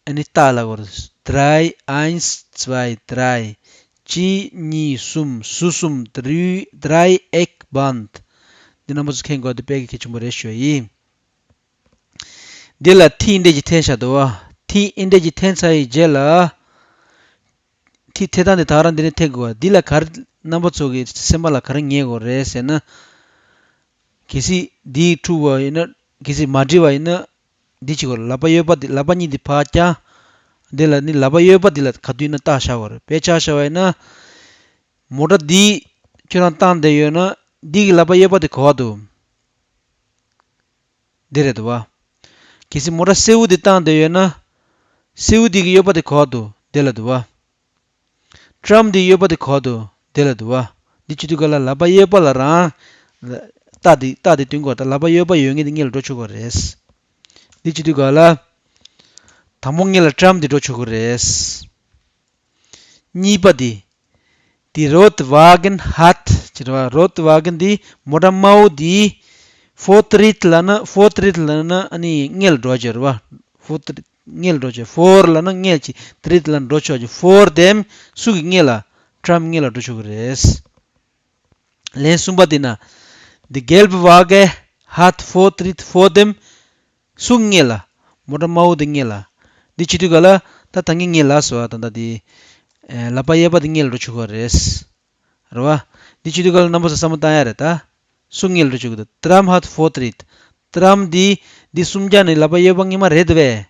ཨ་ནི་རྟགས་ལབ་ཀྱི་ཡོད་རེད། Drei- eins, zwei, drei གཅིག་གཉིས་གསུམ། ཟུར་གསུམ། Drei- Dreieckbahn འདི་རྣམ་པ་ཚོ་མཁྱེན་དགོས་པ་དེ་དཔེ་གལ་ཆེན་པོ་རེད་ཞུ་ཡ་ཡིན། འདི་ལ་ཐིག་འདི་འདྲ་ཅིག་འཐེན་བཞག་འདུག་བ། ཐིག་འདི་འདྲ་ཅིག་འཐེན་ཚར་བའི་རྗེས་ལ། ཐིག་འཐེན་སྟངས་འདི་ད་རང་འདི་ནས་འཐེན་དགོས་བ། འདི་ལ་ག་རེ་རྣམ་པ་ཚོ་གི་སེམས་པ་ལ་ག་རེ་ངེས་དགོས་རེད་ཟེར་ན། གལ་སྲིད་འདི་འཁྲུགས་པ་ཡིན་ན། གལ་སྲིད་མ་འགྲིག་པ་ཡིན་ན། འདི་བྱེད་དགོས་རེད། ལག་པ་གཡས་པ་འདི། ལག་པ་གཉིས་འདི་ཕར་བརྐྱངས། འདི་ལ་ནི་ལག་པ་གཡས་པ་འདི་ལ་ག་དུས་ཡིན་ན་བཏགས་བཞག་དགོས་རེད། དཔེར་ཆ་བཞག་པ་ཡིན་ན། མོ་ཊ་འདི་ཁྱོད་རང་བཏང་བསྡད་ཡོད་ན། འདི་གི་ལག་པ་གཡས་པ་འདི་ག་པར་འདུག་འདི་རེད་འདུག་བ། གལ་སྲིད་མོ་ཊ་སེར་པོ་འདི་བཏང་བསྡད་ཡོད་ན། སེར་པོ་འདི་གི་གཡས་པ་འདི་ག་པར་འདུག་འདི་ལ་འདུག་བ། ཊམ་འདི་གཡོག་པ་དེ་གོ་དུ་དེ་ལ་འདུག་བ། འདི་བྱེད་དུས་ག་ལ་ལག་པ་གཡས་པ་ལ་རང་རྟགས་འདི་རྟགས་འདི་སྟོན་དགོས། ད་ལག་པ་གཡས་པ་ཡོད་ངེས་དེ་སྔོན་ལ་འགྲོ་ཆོག་གི་རེད། འདི་བྱེད་དུས་ག་ལ་དང་པོ་སྔོན་ལ་ཊམ་འདི་འགྲོ་ཆོག་གི་རེད། གཉིས་པ་འདི། འདི་Rotwagen hat ཅེས་རེད་བ། Rotwagen འདི་མོ་ཊ་དམར་པོ་འདི་Vortritt ལབ་ན་Vortritt ལབ་ན་ཨ་ནི་སྔོན་ལ་འགྲོ་ཆོག་རེད་བ། Vortritt སྔོན་ལ་འགྲོ་ཆོག Vor ལབ་ན་སྔོན་གྱི་Tritt ལབ་ན་འགྲོ་ཆོག་ཅིག Vor dem སུ་གི་སྔོན་ལ་ཊམ་སྔོན་ལ་འགྲོ་ཆོག་གི་རེད། ལན་གསུམ་པ་འདི་ན། འདི་Gelbwagen hat Vortritt vor dem སུ་སྔོན་ལ། མོ་ཊ་དམར་པོ་འདི་སྔོན་ལ། འདི་བྱེད་དུས་ག་ལ་ད་ད་ངས་སྔོན་ལ་སོ་ད་ད་འདི། ལག་པ་གཡས་པ་འདི་སྔོན་ལ་འགྲོ་ཆོག་གི་རེད། རེད་བ། འདི་བྱེད་དུས་ག་ལ་རྣམ་པ་ཚོ་བསམ་བློ་བཏང་ཡ་རེད་ད། སུ་སྔོན་ལ་འགྲོ་ཆོག་གི་འདུག Tram hat Vortritt Tram འདི་འདི་གསུམ་ཀ་ནི་ལག་པ་གཡས་པ་སྔོན་མ་རེད་དེ་བས།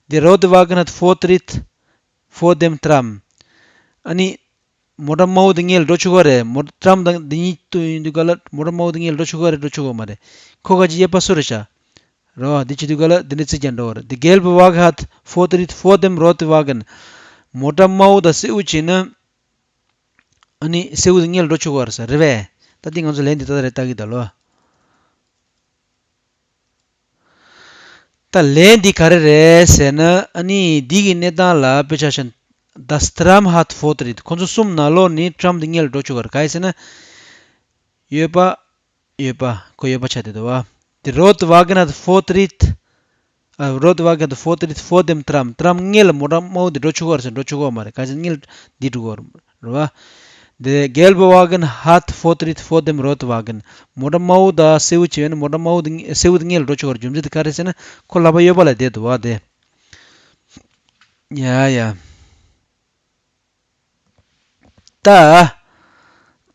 འདི་Rotwagen hat Vortritt vor dem Tram ཨ་ནི། མོ་ཊ་དམར་པོ་དེ་སྔོན་ལ་འགྲོ་ཆོག་གི་རེད། མོ་ཊ་ཊམ་དང་འདི་གཉིས་ཐུག་ཡོང་དུས་ག་ལ་མོ་ཊ་དམར་པོ་དེ་སྔོན་ལ་འགྲོ་ཆོག་གི་རེད་འགྲོ་ཆོག་གི་མ་རེད། ཁོ་ག་ཅི་གཡས་པ་སུ་རེད་ཤག་རེད་བ། འདི་བྱེད་དུས་ག་ལ་འདི་འདྲ་རྩིས་ཀྱང་འགྲོ་གི་རེད། འདི་Gelbwagen hat Vortritt vor dem Rotwagen མོ་ཊ་དམར་པོ་དང་སེར་པོ་བྱས་ན། ཨ་ནི་སེར་པོ་དེ་སྔོན་ལ་འགྲོ་ཆོག་གི་རེད་ས་རེད་བས། ད་འདི་ང་ཚོ་ལན་འདི་ད་ལྟ་རེད་ལྟ་གི་ད་ལོ། ད་ལན་འདི་ག་རེ་རེད་ཟེར་ན་ཨ་ནི་འདི་གི་གནས་སྟངས་ལ་དཔེ་ཆ་བཞག་ན། Das Tram hat Vortritt ཁོ་ཚོ་གསུམ་ནང་ལོགས་ནས་ཊམ་འདི་སྔོན་ལ་འགྲོ་ཆོག་གི་རེད། ག་རེ་ཟེར་ན། གཡས་པ། གཡས་པ། ཁོ་གཡས་པ་ཆགས་བསྡད་འདུག་བ། འདི་Rotwagen hat Vortritt ཨ། Rotwagen hat Vortritt vor dem Tram Tram སྔོན་ལ་མོ་ཊ་དམར་པོ་འདི་འགྲོ་ཆོག་གི་རེད་ཟེར་འགྲོ་ཆོག་གི་མ་རེད། ག་རེ་ཟེར་ན་སྔོན་ལ་འདི་འགྲོ་གི་རེད། རེད་བ། The Gelbwagen hat Vortritt vor dem Rotwagen མོ་ཊ་དམར་པོ་དང་སེར་པོ་བྱས་ན་མོ་ཊ་དམར་པོ་དེ་སེར་པོ་དེ་སྔོན་ལ་འགྲོ་ཆོག་གི་རེད། རྒྱུ་མཚན་དེ་ག་རེ་ཟེར་ན་ཁོ་ལག་པ་གཡས་པ་ལ་བསྡད་འདུག་བ་དེ། ཡ་ཡ། ད།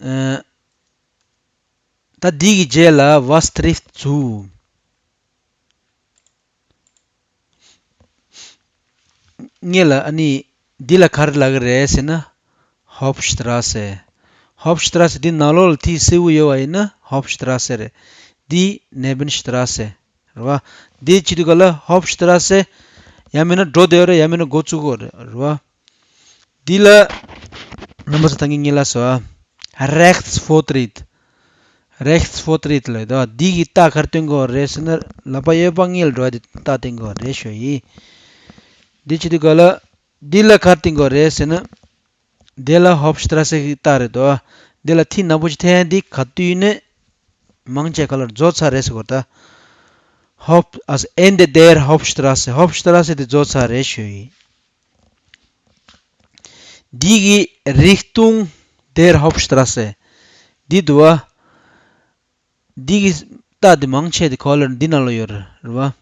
ཨ། ད་འདི་གི་རྗེས་ལ་Was trifft zu ངེད་ལ་ཨ་ནི་འདི་ལ་ག་རེ་ལབ་ཀྱི་རེད་ཟེར་ན། Hauptstrasse Hauptstrasse འདི་ནང་ལོགས་ལ་ཐིག་སེར་པོ་ཡོད་པ་ཡིན་ན་Hauptstrasse རེད། འདི་Nebenstrasse རེད་བ། འདི་བྱེད་དུས་ག་ལ་Hauptstrasse ཡང་མིན་ན་འགྲོ་བསྡད་ཡོད་རེད། ཡང་མིན་ན་འགོ་བཙུགས་ཡོད་རེད་རེད་བ། འདི་ལ་རྣམ་པ་ཚོ་ད་ངས་ངེད་ལ་སོ། Rechtsvortritt Rechtsvortritt ལབ་དོ། འདི་གི་རྟགས་ག་རེ་སྟོན་གྱི་ཡོད་རེད་ཟེར་ན་ལག་པ་གཡས་པ་སྔོན་ལ་འགྲོ་བ་དེ་རྟགས་སྟོན་གྱི་ཡོད་རེད་ཞུ་ཡིན། འདི་བྱེད་དུས་ག་ལ། འདི་ལ་ག་རེ་སྟོན་གྱི་ཡོད་རེད་ཟེར་ན། འདི་ལ་Hauptstrasse གི་རྟགས་རེད་དོ། འདི་ལ་ཐིག་ནག་པོ་ཅིག་འཐེན་འདི་ག་དུས་ནས་མང་ཆེ་ག་ལ་རྫོགས་ཚར་རེད་ཟེར་གོ་ད། Haupt also Ende der Hauptstrasse Hauptstrasse དེ་རྫོགས་ཚར་རེད་ཞུ་ཡིན། འདི་གི་Richtung der Hauptstrasse འདི་འདུག་བ། འདི་གི་རྟགས་འདི་མང་ཆེ་དེ་ག་ལ་འདི་ནང་ལ་ཡོད་རེད་བ།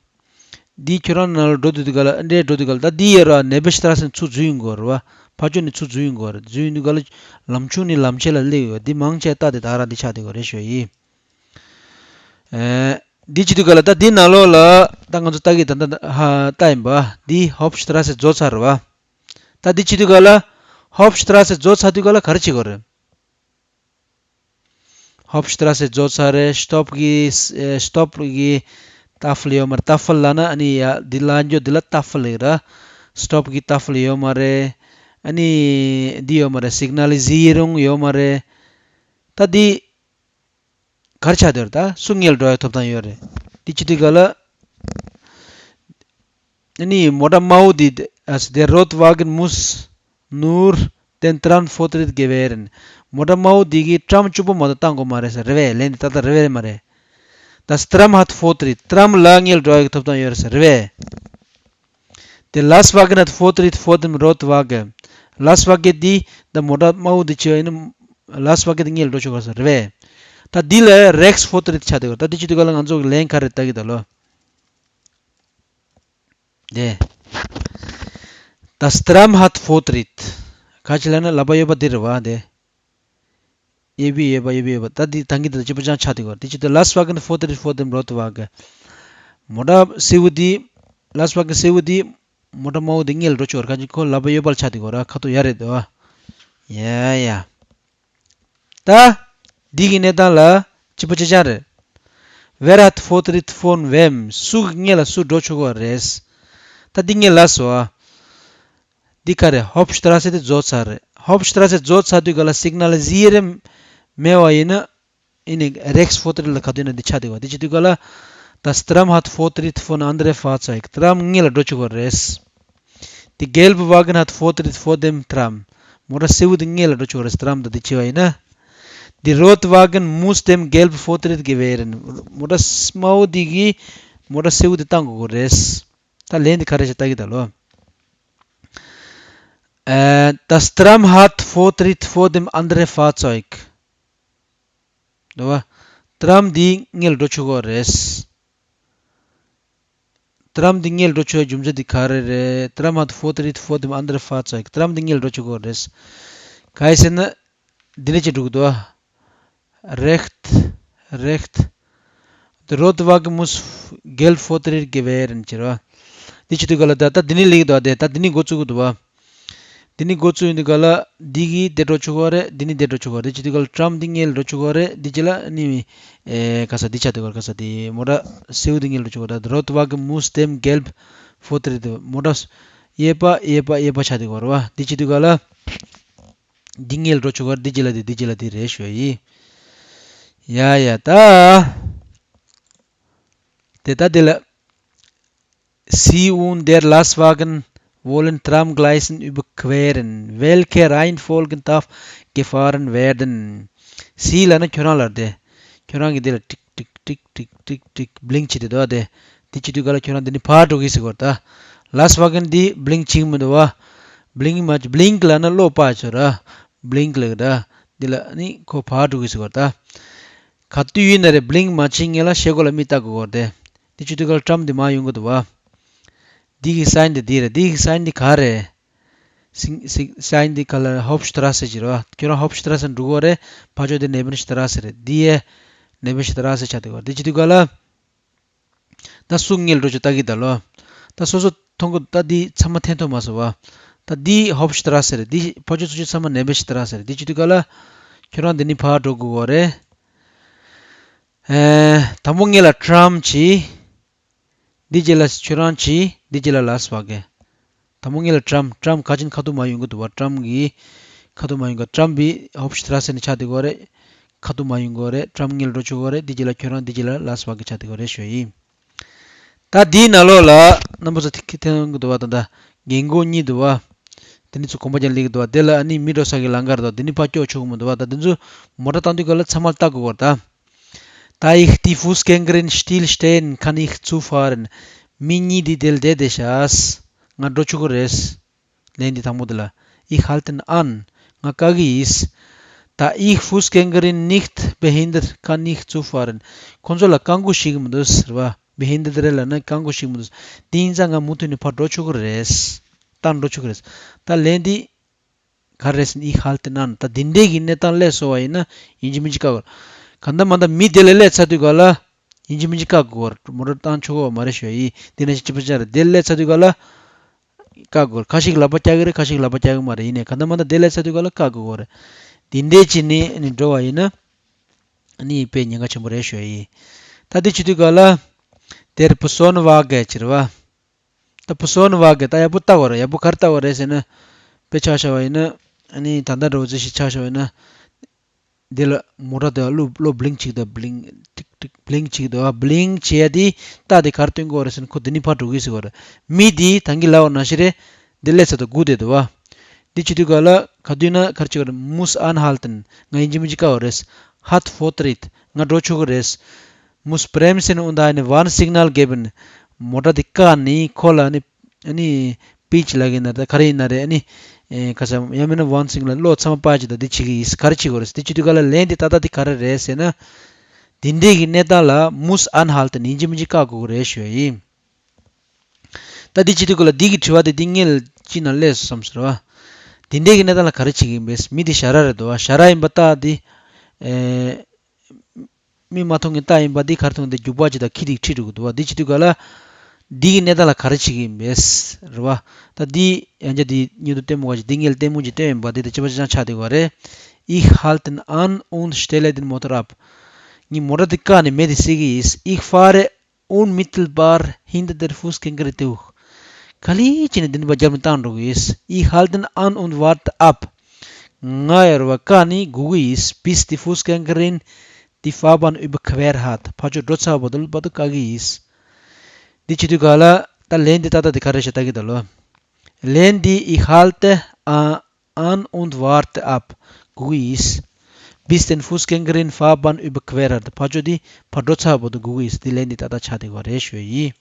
འདི་ཁྱོད་རང་ནང་ལ་འགྲོ་དུས་དུས་ག་ལ་འདྲེ་འགྲོ་དུས་ག་ལ་ད་འདི་ཡོད་ར་Nebenstrasse ཚུར་འཛུལ་ཡོང་གི་རེད་བ། ཕར་ཕྱོགས་ནས་ཚུར་འཛུལ་ཡོང་གི་རེད། འཛུལ་ཡོང་དུས་ག་ལ་ལམ་ཆུང་ནས་ལམ་ཆེ་ལ་སླེབས་ཡོད། འདི་མང་ཆེ་རྟགས་དེ་དག་རང་འདི་ཆགས་བསྡད་ཡོད་རེད་ཞུ་ཡིན། ཨེ། འདི་བྱེད་དུས་ག་ལ་ད་འདི་ནང་ལོགས་ལ་ད་ང་ཚོ་ལྟ་གི་ད་ད་ཧ་ལྟ་ཡིན་པ། འདི་Hauptstrasse རྫོགས་ཚར་རེད་བ། ད་འདི་བྱེད་དུས་ག་ལ་Hauptstrasse རྫོགས་ཚར་དུས་ག་ལ་ག་རེ་བྱེད་དགོས་རེད། Hauptstrasse རྫོགས་ཚར་རེད། Stopp གི་ཨེ། Stopp གི་Tafel ཡོད་མ་རེད། Tafel ལབ་ན་ཨ་ནི་ཡ་འདི་ལ་འགྱོ་འདི་ལ་Tafel ཡོད་ར། Stopp གི་Tafel ཡོད་མ་རེད། ཨ་ནི་འདི་ཡོད་མ་རེད། Signalisierung ཡོད་མ་རེད། ད་འདི་ག་རེ་ཆགས་བསྡད་ཡོད་རེད། ད་སུ་སྔོན་ལ་འགྲོ་ཡ་ཐོབ་ཐང་ཡོད་རེད། འདི་བྱེད་དུས་ག་ལ། ཨ་ནི་མོ་ཊ་དམར་པོ་འདི་also der Rotwagen muss nur den Tram Vortritt gewähren མོ་ཊ་དམར་པོ་འདི་གིས་ཊམ་གཅིག་པོ་མ་གཏོགས་བཏང་དགོས་མ་རེད་ཟེར་རེད་བས། ལན་འདི་ཏག་ཏག་རེད་བས་མ་རེད། Das Tram hat Vortritt ཊམ་ལ་སྔོན་ལ་འགྲོ་ཡ་གི་ཐོབ་ཐང་ཡོད་རེད་ཟེར་རེད་བས། Der Lastwagen hat Vortritt vor dem Rotwagen Lastwagen འདི་ད་མོ་ཊ་དམར་པོ་འདི་བྱས་པ་ཡིན་ན་Lastwagen འདི་སྔོན་ལ་འགྲོ་ཆོག་ག་ཟེར་རེད་བས། ད་འདི་ལ་Rechtsvortritt ཆགས་བསྡད་ཡོད་རེད། ད་འདི་བྱེད་དུས་ག་ལ་ང་ཚོ་གི་ལན་ག་རེ་ལྟ་གི་ད་ལོ། དེ། Das Tram hat Vortritt ག་ཅི་ལབ་ན་ལག་པ་གཡས་པ་འདི་རེད་བ་དེ། གཡས་པའི་གཡས་པ་གཡས་པའི་གཡས་པ་ད་འདི་ད་གིན་དེ་ལ་གཅིག་པ་ཅང་ཆགས་དེ་གོ་དེ་ཅི་ད་Lastwagen Vortritt vor dem Rotwagen མོ་ཊ་སེར་པོ་འདི་Lastwagen སེར་པོ་འདི་མོ་ཊ་དམར་པོ་འདི་སྔོན་ལ་འགྲོ་ཆོག་ར་ག་ཅི་ཁོ་ལག་པ་གཡས་པ་ལ་ཆགས་དེ་གོ་ར་ཁ་ཐུག་ཡ་རེད་དོ། ཡ་ཡ། ད། འདི་གི་གནས་སྟངས་ལ་གཅིག་པ་གཅིག་རྐྱང་རེད། Wer hat Vortritt vor wem སུ་གི་སྔོན་ལ་སུ་འགྲོ་ཆོག་གི་རེད། ད་འདི་སྔོན་ལ་སོ། འདི་ག་རེ་Hauptstrasse དེ་རྫོགས་ཚར་རེད། Hauptstraße བཟོ་ཚར་དུས་ག་ལ་སིག་ནལ་ཟིག་རེ་མེད་པ་ཡིན་ན། ཨི་ནི་རེགས་ཕོ་ཏི་རིད་ལ་ག་དུས་ན་འདི་ཆགས་འདུག་བ། འདི་བྱེད་དུས་ག་ལ། Das Tram hat Vortritt vor andere Fahrzeuge. ཏྲམ་སྔོན་ལ་འགྲོ་ཆོག་གི་རེད། Die gelbe Wagen hat Vortritt vor dem Tram. མོ་ཊ་སེར་པོ་དེ་སྔོན་ལ་འགྲོ་ཆོག་གི་རེད། ཏྲམ་དང་འདི་བྱས་པ་ཡིན་ན། Die rote Wagen muss dem gelben Vortritt gewähren. མོ་ཊ་དམར་པོ་དེ་གིས་མོ་ཊ་སེར་པོ་དེ་བཏང་དགོས་ཀྱི་རེད། ད་ལན་འདི་ག་རེ་བྱས་ལྟ་གི་ད་ལོ། Äh, das Tram hat Vortritt vor dem anderen Fahrzeug. འདུག་བ། ཏྲམ་འདི་སྔོན་ལ་འགྲོ་ཆོག་གི་རེད། ཏྲམ་འདི་སྔོན་ལ་འགྲོ་ཆོག་རྒྱུ་མཚན་འདི་ག་རེ་རེད། Tram hat Vortritt vor dem anderen Fahrzeug. ཏྲམ་འདི་སྔོན་ལ་འགྲོ་ཆོག་གི་རེད། ག་རེ་ཟེར་ན། འདི་ནས་ཅི་འགྲོ་གི་འདུག་བ། Recht, recht. Der rote Wagen muss gelb Vortritt gewähren ཟེར་བ། འདི་བྱེད་དུས་ག་ལ་ད་ད་འདི་ནས་སླེབས་ཀྱི་འདུག་བ། དེ་ད་འདི་ནས་འགོ་བཙུགས་ཀྱི་འདུག་བ། འདི་ནས་འགོ་བཙུགས་ཡོང་དུས་ག་ལ་འདི་གིས་དེ་འགྲོ་ཆོག་གི་རེད། འདི་ནས་དེ་འགྲོ་ཆོག་གི་རེད། འདི་བྱེད་དུས་ག་ལ་ཏྲམ་འདི་སྔོན་ལ་འགྲོ་ཆོག་གི་རེད། འདི་རྗེས་ལ་ནི་ཨེ་ག་ས་འདི་ཆགས་འདུག་ག་ས་འདི་མོ་ཊ་སེར་པོ་འདི་སྔོན་ལ་འགྲོ་ཆོག་གི་རེད། Der rote Wagen muss dem gelb Vortritt. མོ་ཊ་གཡས་པ་གཡས་པ་གཡས་པ་ཆགས་འདུག་ག་རེད་བ། འདི་བྱེད་དུས་ག་ལ། འདི་སྔོན་ལ་འགྲོ་ཆོག་གི་རེད། འདི་རྗེས་ལ་འདི་འདི་རྗེས་ལ་འདི་རེད་ཞུ་ཡ་ཡིན། ཡ་ཡ་ད། དེ་ད་དེ་ལ། Sie und der Lastwagen wollen Tramgleisen überqueren. Welche Reihenfolge darf gefahren werden? Sie ལབ་ན་ཁྱོད་རང་ལབ་དེ། ཁྱོད་རང་གིས་དེ་ལ་ཀྲིག་ཀྲིག་ཀྲིག་ཀྲིག་ཀྲིག་ཀྲིག་བླིང་བྱེད་དེ་འདུག་དེ། དེ་བྱེད་དུས་ག་ལ་ཁྱོད་རང་འདི་ནས་ཕར་འགྲོ་གི་ཟེར་གོ་ད། Lastwagen འདི་བླིང་བྱེད་མི་འདུག་བ། བླིང་མ་བླིང་ལབ་ན་གློག་སྤར་ཆོག་ར། བླིང་ལབ་ད། འདི་ལ་ནི་ཁོ་ཕར་འགྲོ་གི་ཟེར་གོ་ད། ག་དུས་ཡིན་ན་རེད། བླིང་མ་བྱེད་སྔོན་ལ་ཤེལ་སྒོ་ལ་མིག་ལྟ་དགོས་ཀྱི་རེད་དེ། འདི་བྱེད་དུས་ག་ལ་ཏྲམ་འདི་མར་ཡོང་གི་འདུག་བ། འདི་གི་སའིན་འདི་འདི་རེད། འདི་གི་སའིན་འདི་ག་རེད། སིང་སིང་སའིན་འདི་ག་ལ་Hauptstraße ཟེར་གྱི་རེད་བ། ཁྱོད་རང་Hauptstraße འགྲོ་གི་རེད། ཕར་ཕྱོགས་འདི་Nebenstraße རེད། འདི་ཡས་Nebenstraße ཆགས་འདུག་བ། འདི་བྱེད་དུས་ག་ལ། ད་སུ་སྔོན་ལ་འགྲོ་ཆོག་ལྟ་གི་ད་ལོ། ད་སོ་སོ་མཐོང་གི་ད་འདི་ཚང་མ་འཐེན་ཐུབ་མ་སོང་བ། ད་འདི་Hauptstraße རེད། འདི་ཕར་ཕྱོགས་ཚུར་ཕྱོགས་ཚང་མ་Nebenstraße རེད། འདི་བྱེད་དུས་ག་ལ། ཁྱོད་རང་འདི་ནས་ཕར་འགྲོ་དགོས་ཀྱི་རེད། ཨེ། དང་པོ་སྔོན་ལ་ཏྲམ་བྱས། འདི་རྗེས་ལ་ཁྱོད་རང་བྱས། འདི་རྗེས་ལ་Lastwagen། དང་པོ་སྔོན་ལ་ཏྲམ། ཏྲམ་ཁ་ཅིག་ཁ་ཐུག་མར་ཡོང་གི་འདུག་བ། ཏྲམ་གྱི་ཁ་ཐུག་མར་ཡོང་གི་ཏྲམ་བི་Hauptstraße ནས་ཆགས་བསྡད་ཀྱི་ཡོད་རེད། ཁ་ཐུག་མར་ཡོང་གི་ཡོད་རེད། ཏྲམ་སྔོན་ལ་འགྲོ་ཆོག་གི་ཡོད་རེད། འདི་རྗེས་ལ་ཁྱོད་རང་འདི་རྗེས་ལ་Lastwagen ཆགས་བསྡད་ཀྱི་ཡོད་རེད་ཞུ་ཡ་ཡིན། ད་འདིའི་ནང་ལོགས་ལ་རྣམ་པ་ཚོ་ཐིག་ཐིག་འཐེན་གི་འདུག་བ། ད་ལྟ་རྒན་གོག་གཉིས་འདུག་བ། དེ་ནི་ཚོ་གོམ་པ་རྒྱག་སླེབས་ཀྱི་འདུག་བ། དེ་ལ་ཨ་ནི་མི་འགྲོ་ས་གི་ལམ་ཁ་རེད་དོ། དེ་ནི་ཕར་སྐྱོད་ཆོག་གི་མི་འདུག་བ། ད་དེ་ཚོ་མོ་ཊ་བཏང་དུས་ག་ལ་ཚང་མ་ལྟ་དགོས་ཀྱི་ཡོད་རེད་ད། Da ich die Fußgängerin stillstehen, kann ich zufahren. མི་གཉིས་འདི་དེ་ལ་བསྡད་བསྡད་ཤག་ང་འགྲོ་ཆོག་གི་རེད། ལན་འདི་དང་པོ་དེ་ལ། Ich halten an. ང་བཀག་གི་ཡིན། Da ich Fußgängerin nicht behindert, kann ich zufahren. ཁོང་ཚོ་ལ་བཀག་འགོག་བྱེད་ཀྱི་མི་འདུག་ཟེར་བ། Behindert རེད་ལབ་ན་བཀག་འགོག་བྱེད་ཀྱི་མི་འདུག་དེ་ཡིན་ཙང་ང་མུ་མཐུད་ནས་ཕར་འགྲོ་ཆོག་གི་རེད། ད་འགྲོ་ཆོག་གི་རེད། ད་ལན་འདི། ག་རེ་ཟེར་ན། Ich halten an. ད་འདི་འདྲའི་གི་གནས་སྟངས་སླེབས་སོང་བ་ཡིན་ན་ཡིན་གཅིག་མིན་གཅིག་བཀག་དགོས། གང་ལྟར་མ་ལྟར་མི་དེ་ལ་སླེབས་ཚར་དུས་ག་ལ་ཡིན་གཅིག་མིན་གཅིག་བཀག་དགོས། མོ་ཊ་བཏང་ཆོག་གི་མ་རེད་ཞུ་ཡ་ཡིན། འདི་ནས་ཅི་པ་ཅག་རེད། དེ་སླེབས་ཚར་དུས་ག་ལ་བཀག་དགོས། ཁ་ཤས་ལག་པ་བཀྱག་གི་རེད། ཁ་ཤས་ལག་པ་བཀྱག་གི་མ་རེད། ཡིན་ནའི་གང་ལྟར་མ་ལྟར་དེ་སླེབས་ཚར་དུས་ག་ལ་བཀག་དགོས་རེད། འདི་འདྲའི་ཅིག་ནི་ནི་འགྲོ་བ་ཡིན་ན་ནི་དཔེ་ཉེན་ཁ་ཆེན་པོ་རེད་ཞུ་ཡ་ཡིན། ད་འདི་བྱེད་དུས་ག་ལ་དེར་Personenwagen ཟེར་བ། ད་Personenwagen ད་ཡག་པོ་ལྟ་དགོས་རེད། ཡག་པོ་ག་རེ་ལྟ་དགོས་རེད་ཟེར་ན། དཔེ་ཆ་བཞག་པ་ཡིན་ན། ཨ་ནི་ད་ལྟ་འདྲ་བོ་ཅིག་ཆ་བཞག་པ་ཡིན་ན། འདི་ལ་མོ་ཊ་དེ་གློག་གློག་བླིང་བྱེད་ཀྱི་འདུག་བླིང་ཊིག་ཊིག་བླིང་བྱེད་ཀྱི་འདུག་བ། བླིང་བྱེད་ཡ་དེ་རྟགས་དེ་ག་རེ་སྟོན་གྱི་ཡོད་རེད་ཟེར་ན། ཁོ་འདི་ནས་ཕར་འགྲོ་གི་ཟེར་གྱི་ཡོད་རེད། མི་དེ་ད་གིན་ལབ་པ་ནང་བཞིན་རེད། འདི་སླེབས་ཚར་དུས་སྒུག་བསྡད་འདུག་བ། འདི་བྱེད་དུས་ག་ལ་ག་དུས་ན་ག་རེ་བྱེད་ཀྱི་རེད། Muss anhalten. ང་ཡིན་གཅིག་མིན་གཅིག་བཀག་དགོས་རེད། Hat Vortritt. ང་འགྲོ་ཆོག་གི་རེད། Muss bremsen und ein Warnsignal geben. མོ་ཊ་དེ་བཀག་ནས་ཁོ་ལ་ནི་ཨ་ནི་པིཆ་ལབ་ཀྱི་ན་ད་ག་རེ་ཡིན་ན་རེད། ཨ་ནི་ཨེ་ག་ས་ཡང་མིན་ན་Warnsignal གློག་ཚང་མ་སྤར་བྱེད་ད་འདི་བྱེད་ཀྱི་ཡིན། ག་རེ་བྱེད་དགོས་རེད། འདི་བྱེད་དུས་ག་ལ་ལན་འདི་ཏག་ཏག་འདི་ག་རེ་རེད་ཟེར་ན། འདི་འདྲའི་གི་གནས་སྟངས་ལ་Muss anhalten ཡིན་གཅིག་མིན་གཅིག་བཀག་དགོས་ཀྱི་རེད་ཞུ་ཡ་ཡིན། ད་འདི་བྱེད་དུས་ག་ལ་འདི་གི་དྲི་བ་དེ་འདི་སྔོན་ལ་ཅི་ན་སླེབས་སོང་བསམ་ཟེར་བ། འདི་འདྲའི་གི་གནས་སྟངས་ལ་ག་རེ་བྱེད་ཀྱི་ཡིན་པས། མི་དེ་ཞ་ར་རེད་འདུག་བ། ཞ་ར་ཡིན་པ་རྟགས་འདི། ཨེ། མིག་མ་མཐོང་མཁན་རྟགས་ཡིན་པ་འདི་ག་རེ་མཐོང་། འདི་རྒྱུག་པ་ཅིག་དང་ཁྱི་དེ་ཁྲིད་འགྲོ་གི་འདུག་བ། འདི་བྱེད་དུས་ག་ལ། འདི་གི་གནས་སྟངས་ལ་ག་རེ་བྱེད་ཀྱི་ཡིན་པས་རེད་བ། ད་འདི་ཡང་བསྐྱར་འདི་མཉམ་དུ་ལྟད་མོ་བ་ཅིག་འདི་སྔོན་ལ་ལྟད་མོ་ཅིག་བསྟན་ཡིན་པ། འདི་ད་ཅི་པ་ཅི་ཅང་ཆགས་བསྡད་ཡོད་རེད། Ich halten an und stelle den Motor ab. ངས་མོ་ཊ་འདི་བཀག་ནས་མེ་དེ་བསད་ཀྱི་ཡིན། Ich fahre unmittelbar hinter der Fußgängerin durch. ག་ལེར་བྱས་ནས་འདི་འདྲ་བ་རྒྱབ་ནས་བཏང་འགྲོ་གི་ཡིན། Ich halten an und warte ab. ང་ཡར་བ་ཀ་ནི་གུ་གུ་ཡིས། Bis die Fußgängerin die Fahrbahn überquert hat. ཕར་ཕྱོགས་འགྲོ་ཚར་བ་དུ་ལ་བ་དུ་ཀ་གི་ཡིས། འདི་བྱེད་དུས་ག་ལ་ད་ལན་འདི་ཏག་ཏག་འདི་ག་རེ་ཞེས་ལྟ་གི་ད་ལོ། ལན་འདི་ich halte a- an und warte ab. གུ་གུ་ཡིས། Bis den Fußgängerin Fahrbahn überquert hat. ཕར་ཕྱོགས་འདི་ཕར་འགྲོ་ཚར་བ་དུ་གུ་གུ་ཡིས། འདི་ལན་འདི་ཏག་ཏག་ཆགས་འདི་ག་རེ་ཞུ་ཡི།